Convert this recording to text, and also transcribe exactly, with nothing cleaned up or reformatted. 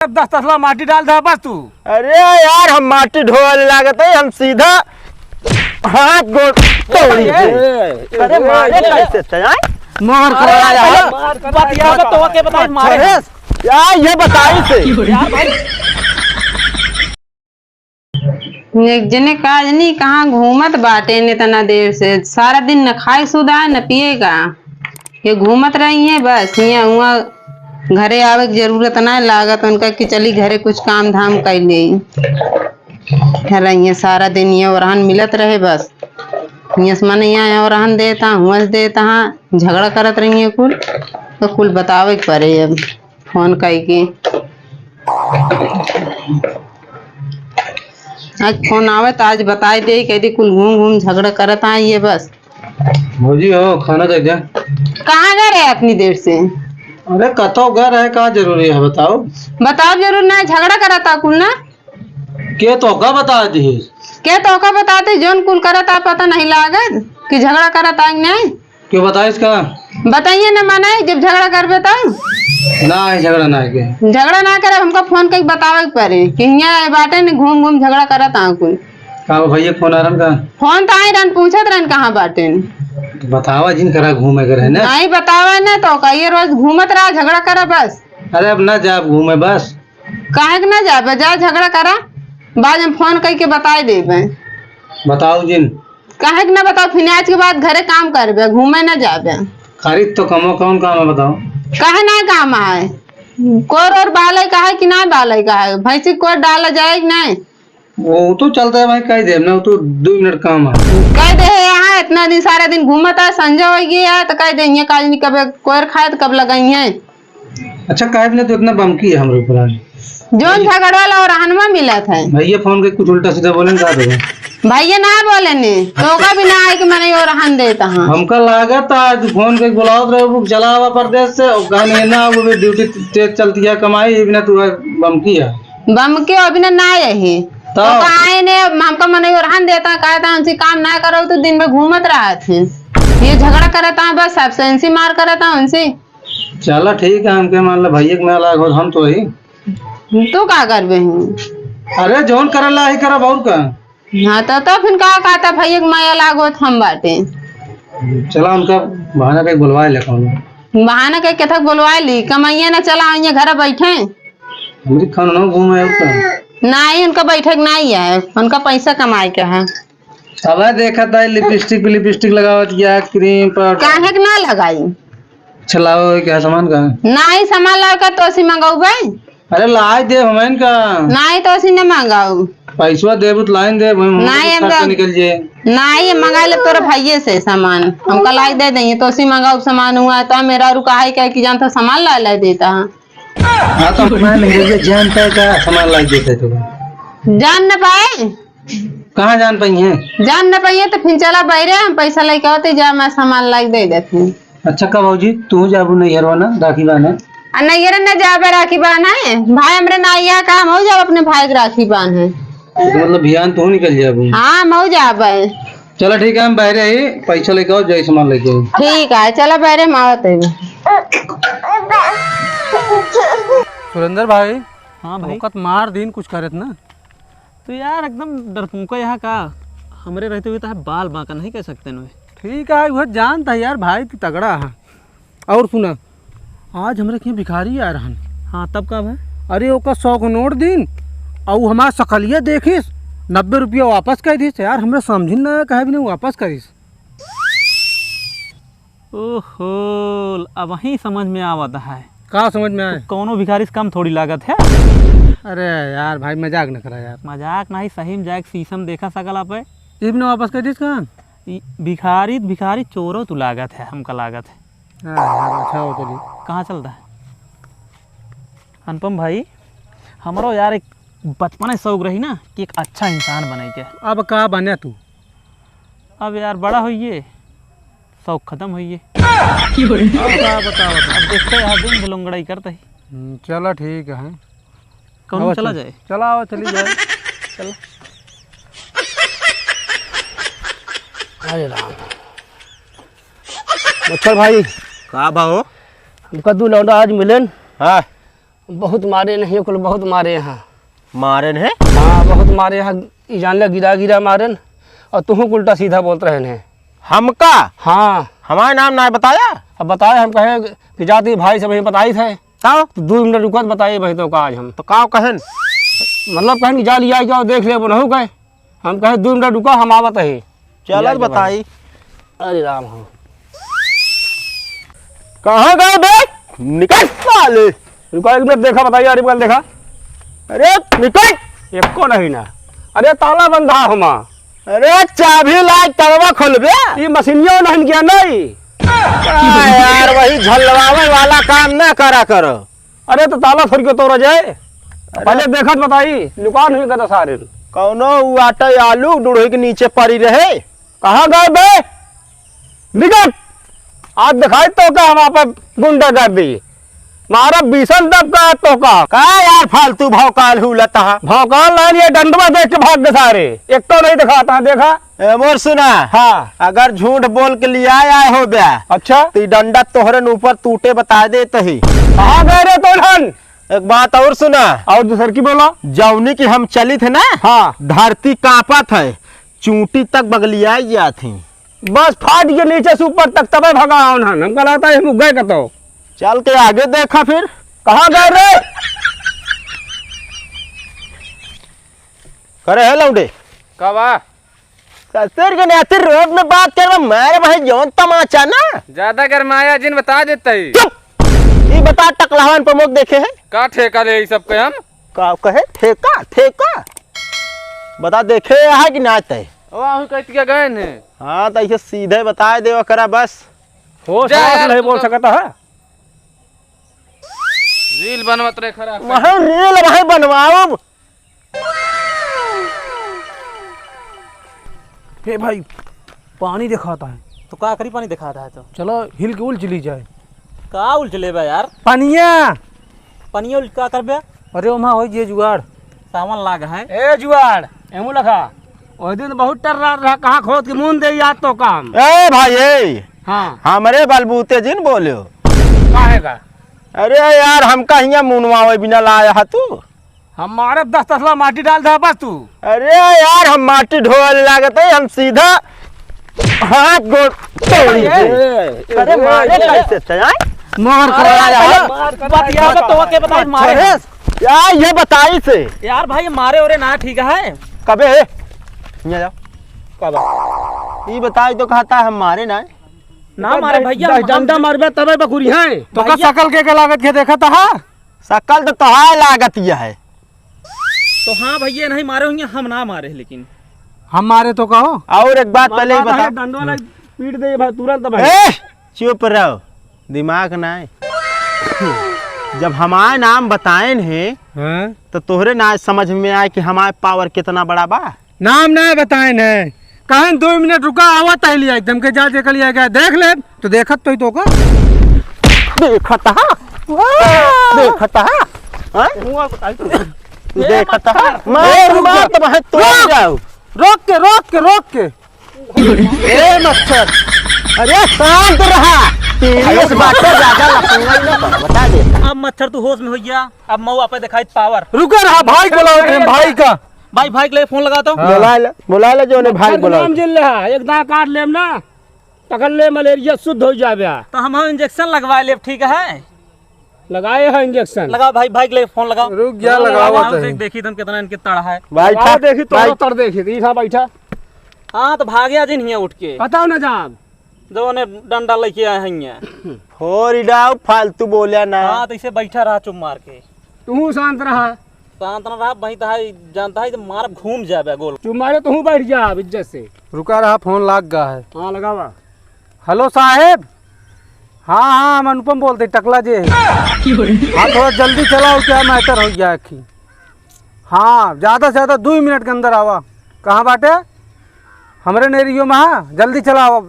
अब दस तसला माटी डाल दे बस तू। अरे यार, हम माटी ढोए लागत है, हम सीधा हाथ गोड़ तोड़ी दे। अरे मारे कैसे थे, आय? मार को अरे यार, यार, बतिया तो के बताई मारे। अरे यार, ये बताई से। यार भाई। एक जने का आज नहीं कहाँ घूमत बाटे ने इतना देर से, सारा दिन न खाए सुधा न पिए का, ये घूमत रही है बस। हियाँ हुआँ घरे आवे के जरूरत ना लागत उनका कि चली घरे कुछ काम धाम कर ले। रही है सारा दिन ये ओरहन मिलत रहे बस। हियाँ से मने यहाँ ओरहन देता, हुआँ से देता, हाँ, झगड़ा करत रही है कुल, तो कुल बतावे के पड़े अब। फोन कइके। आज फोन आवे त आज बताई दे, कह दी कुल घूम घूम झगड़ा करत आई है बस। भौजी हो, खाना दे दे। कहाँ गए रहे इतनी देर से? अरे कतो गए रहे, का जरूरी है बताओ? बताओ जरूर ना, झगड़ा करत आ कुल ना। के तोका बता दी? के तोका बता दी? जौन कुल करत आ पता नहीं लागत कि झगड़ा करत आ कि नहीं। क्यों बताइस का? बताइए ना, माने जब झगड़ा करबे तब। ना है झगड़ा ना है के। झगड़ा ना करे, हमका फोन कइके बतावे के पड़े कि हियाँ बाटे ने घूम घूम झगड़ा करत आ कुल। का हो भैया फोन आ रहन का? फोन तो आई रहन, पूछत रहन कहाँ बाटे। तो बतावा जिन करा घूमे के रहे ना। नहीं बतावा ना तो का, ये रोज घूमत रहा झगड़ा करा बस। अरे अब ना जाब घूमे बस। काहे के ना जाबे, जा झगड़ा करा, बाद में फोन कइके बताई देबे। बताओ जिन। काहे के ना बताओ, फिर आज के बाद घरे काम करबे, घूमे ना जाबे। खरीद तो कमो कौन काम है बताओ? काहे ना काम है? कोर और बाले का है कि ना बाले का है? भैंसी कोर डाला जाए कि नहीं? वो तो चलता है भाई, कह दे ना, वो तो दो मिनट काम है। कह दे है यहाँ, इतना दिन सारा दिन घूमत है, संझा हो गया है, तो कह दे ये काज नहीं, कब कोर खाए तो कब लगाई है। अच्छा, काहे बिना तू इतना बमकी है हमरे ऊपर आज? जौन झगड़वा ला ओरहनवा मिलत है। भैया फोन के कुछ उल्टा सीधा बोले ना, का देबे? भैया ना बोले ने, तोका भी ना आए कि मने ओरहन देता हाँ। हमका लागत आज फोन के बुलावत रहे, वो चला आवा परदेस से, और कहने ना, वो भी ड्यूटी तेज चलती है, कमाई, ये बिना तू बमकी है। बमकी अभी ना, ना यही। तो? तो काहे ने, हमका मने ओरहन देता, कहता उनसे काम ना करो, तो दिन में घूमत रहत है। ये झगड़ा करता है, बस सबसे इनसे मार करता उनसे। चला ठीक है, हमके मान ला भैया के मेला लागो, हम तो ही। तू का करबे हूँ? अरे जौन करला ही करब और का। हाँ तो, तो फिर का कहता भैया के माया लागो तो हम बाटे। चला उनका बहाना कइके बुलवाए ले कौनो। बहाना कइके केथक बुलवाए ली, कमाइए ना चला आइए घर बैठे। हमरी खाना ना घूमे और का। नहीं, उनका बैठे के नहीं है, उनका पैसा कमाए के है। अब देखत है लिपस्टिक पे लिपस्टिक लगावत या क्रीम पाउडर। काहे के ना लगाई? अच्छा लाओ क्या सामान का? नाई सामान लाओ का तोसी मंगाऊ भाई? अरे लाई दे हमन का। नाई तोसी न मंगाऊ। पैसवा देबू त लाइन दे हम नाई हम खर्चा का निकल जे। नाई मंगा ले तोरा भाइये से सामान। हमका लाई दे दइए तोसी मंगाऊ सामान हुआ तो मेरा रुका है क्या कि जानता सामान ला ला देता। हाँ तो अपना नहीं जानता है क्या सामान ला देता है तो। जान न पाए। कहाँ जान पाई है? जान न पाइए तो फिर चला बहरे, हम पैसा लेके आवते, जा मैं सामान लाके दे देते हैं। अच्छा का भौजी, तू जाबू नैहरवा ना राखी बान्हे? आ नैहर न जाबे राखी बान्हे, भाई हमरे ना आइया का, हम हो जाब अपने भाई के राखी बान्हे। तो मतलब बिहान तू निकल जाबू? हाँ, हम हो जाबे। चला ठीक है, हम बहरे ही पैसा लेके आओ, जाई सामान लेके आओ। ठीक है, चला बहरे हम आवत है। सुरेंद्र भाई, हाँ भाई। वक्त मार दिन कुछ करत ना। तो यार एकदम डरपोका यहाँ का, हमरे रहते हुए तो है बाल बांका नहीं कह सकते नुए। ठीक है, वह जानता है यार भाई, तू तगड़ा है। और सुना, आज हमरे के भिखारी आ रहन। हाँ, तब का भाई? अरे ओका सौ को नोट दीन, और हमार सकलिया देखिस, नब्बे रुपया वापस कर दिस। यार हमरे समझिन ना कहे भी नहीं वापस करिस। ओहो, अब वही समझ में आवत है। का समझ में आए? कौनो भिखारी से कम थोड़ी लागत है। अरे यार भाई, मजाक न करा यार। मजाक नहीं, सही में जाके शीशम देखा सकला पे। ई भी ना वापस कर दिस का? ई भिखारी, भिखारी चोरो तू लागत है, हमका लागत है। हाँ यार, अच्छा हो चली। कहाँ चलता है? अनुपम भाई, हमरो यार एक बचपन से शौक रही ना कि एक अच्छा इंसान बने के। अब का बने तू? अब यार बड़ा होइए, शौक खत्म होइए। अब का बताओ? अब देखते हैं, दिन भर लंगड़ाई करते ही। हम्म, चला ठीक है। कौन अब चला चल-, जाए? चला आओ, चली जाए। चल। अरे राम। मच्छर भाई। का भाओ? हमका दू लौंडा आज मिलन। हाँ। बहुत मारे नहीं, कुल बहुत मारे हैं। मारे हैं? हाँ, बहुत मारे हैं। ई जान ले, गिरा गिरा मारे न, और तुहूँ उल्टा सीधा बोलत रहे हैं। हमका? हाँ। हमारे नाम ना बताया? अब बताए, हम कहे कि जाती भाई से वहीं बताई थे। का? तो दो मिनट रुका तो बताइए भाई, तो का आज हम। तो का कहन? मतलब कहन कि जा लिया, क्या देख ले, वो नहीं कहे। हम कहे, "दू मिनट रुका, हम आवत ही।" चलत बताई। अरे राम हो। कहाँ गए बे? निकल साले। रुका, एक मिनट, देखा, बताइए, अरे, मोबाइल देखा। अरे, निकल। एको नहीं ना। अरे, ताला बंधा हमा। अरे, चाबी लाइ, तालवा खोलबे। ई मशीनियो नहीं किया, नहीं। का यार, वही झलवावे वाला काम ना करा करो। अरे तो ताला थोड़ी को तोड़ा जाए। अरे। पहले देखत बताई, लुकान हुई कदा सारे। कौनो उ आटा आलू डुढ़ई के नीचे पड़ी रहे। कहाँ गए बे? निकल। आज दिखाई तो का हम आप गुंडा कर दी। मारा भीषण दबका है तो का। का यार फालतू भौकाल हुलता है? भौकाल नहीं, ये डंडवा देख के भाग गए सारे। एक तो नहीं दिखाता है, देखा? ए, मोर सुना। हाँ। अगर झूठ बोल के लिया आए हो बया, अच्छा। तो ई डंडा तोहरे न ऊपर टूटे बता देत ही। कहाँ गए रे तोहन? एक बात और सुना। और दूसर की बोला? जौनी की हम चलित है ना, हाँ। धरती कांपत है, चूंटी तक बगलियाई जात है। बस फाट के नीचे से ऊपर तक तबे भगा उन्हन। हमका लगता है हम गए कतो। चल के आगे देखा फिर। कहाँ गए रे? करे है लौंडे। का बा? ससुर के नाती रोड में बात करवा, मारे भाई जौन तमाचा ना। ज्यादा गरमाया जिन बता देता ही। चुप! ई बता टकलहवन प्रमुख देखे है? का ठेका ले ई सब के हम? का कहे? ठेका? ठेका? बता देखे है कि ना तय? ओ, आहू कहत के गए ने। हाँ, तो ऐसे सीधे बता दे ओकरा बस। होश जा होश यार, नहीं तू बोल तो सकता है। रील बनवत रहे खराब। वहाँ रील भाई बनवाओ। हे भाई, पानी दिखाता है। तो का करी, पानी दिखाता है तो? चलो, हिल के उल चली जाए। का उल चले बा यार? पनिया। पनिया उल का करबे? अरे, ओमा होई जे जुगाड़। सावन लाग है। ए जुगाड़, एमू लखा। ओह दिन बहुत टर्रार रहा, कहाँ खोद के मुन दे याद तो काम। ए भाई, ए। हाँ। हमरे बलबूते जिन बोल्यो। काहे का? अरे यार, हमका हियाँ मुनवावे बिना लाया है तू। हम मारब दस तसला माटी डाल दे बस तू। अरे यार, हम माटी ढोए लागत है, हम सीधा हाथ गोड़ तोड़ी ए, दे। ए, अरे ए, मारे ए, कैसे थे, आय? मार अरे करा यार, यार। मार करा बतिया यार। तो के बताई मारे। अरे यार, ये बताई से। यार भाई, मारे ओरे ना ठीक है। कबे है? यहाँ जाओ। कबे? ये बताई तो कहता हम मारे ना। ना मारे भैया, दस हम डंडा मारबे तबे बकुरी हैं। तो का भैया। सकल के, के लागत के देखा था? सकल तो तोहार लागत यह है। तो हाँ भैया, नहीं मारे होंगे, हम ना मारे, लेकिन हम मारे तो कहो। और एक बात पहले ही मारता बता। है, डंडवा लग पीट दे भाई, तुरंत भाई। ए, चुप रहो, दिमाग ना है। जब हमारे नाम बताएन है, हाँ? तो तोहरे ना समझ में आए कि हमारे पावर कितना बड़ा बा। नाम ना बताएन है, कहन दो मिनट रुका, आवा तहलिया एकदम के जा जे कलिया गया, देख ले, तो देखत तो ही तो का। देखत हा? देखत हा? हाँ? तू देखत हा? ए, मार, रुक मार, जा। तो भाई तोड़ जाओ। रोक के, रोक के, रोक के। ए मच्छर, अरे शांत रहा। तेरे से बात ज्यादा लफंगा ही ना कर, बता दे। अब मच्छर तू होश में हो गया, अब मऊ आपे दिखाई पावर। रुका रहा, भाई को बुलाओ, भाई का। भाई, भाई के लिए फोन लगा तो। हाँ। बुला ले, बुला ले जो ने भाई मच्छर के बुलाओ। नाम जिन ले हा, एक दाँव काट लेम ना, पकड़ ले, मलेरिया शुद्ध हो जावे। तो हम इंजेक्शन लगवा लेब, ठीक है? लगाए है इंजेक्शन। लगाओ भाई, भाई के लिए फोन लगाओ। रुक जा, लगाओ, लगाओ। आराम से देखी तुम कितना इनके तड़ है। बैठा, लगाओ, देखी, तो बैठ। तड़ देखी, ई था बैठा। हाँ, तो भाग गया जिन हियाँ उठ के। बताओ ना जाब। जो ने डंडा लेके आए हैं हियाँ। हो रिडाओ, फालतू बोल्या ना। हाँ, तो इसे बैठा रहा चुप मार के। तू शांत रहा। शांत ना रहा, वहीं तो है, जानता है, तो मार घूम जाबे गोल। चुप मारे, तू बैठ जा अब इज्जत से। रुका रहा, फोन लाग गा है। हाँ, लगावा। हेलो साहेब। हाँ, हाँ, हम अनुपम बोलते, टकला जे है। हाँ, थोड़ा जल्दी चलाओ, क्या मैटर हो गया है कि? हाँ, ज्यादा से ज्यादा दो मिनट के अंदर आवा। कहाँ बाटे? हमरे नेरियो में, हाँ, जल्दी चलाओ।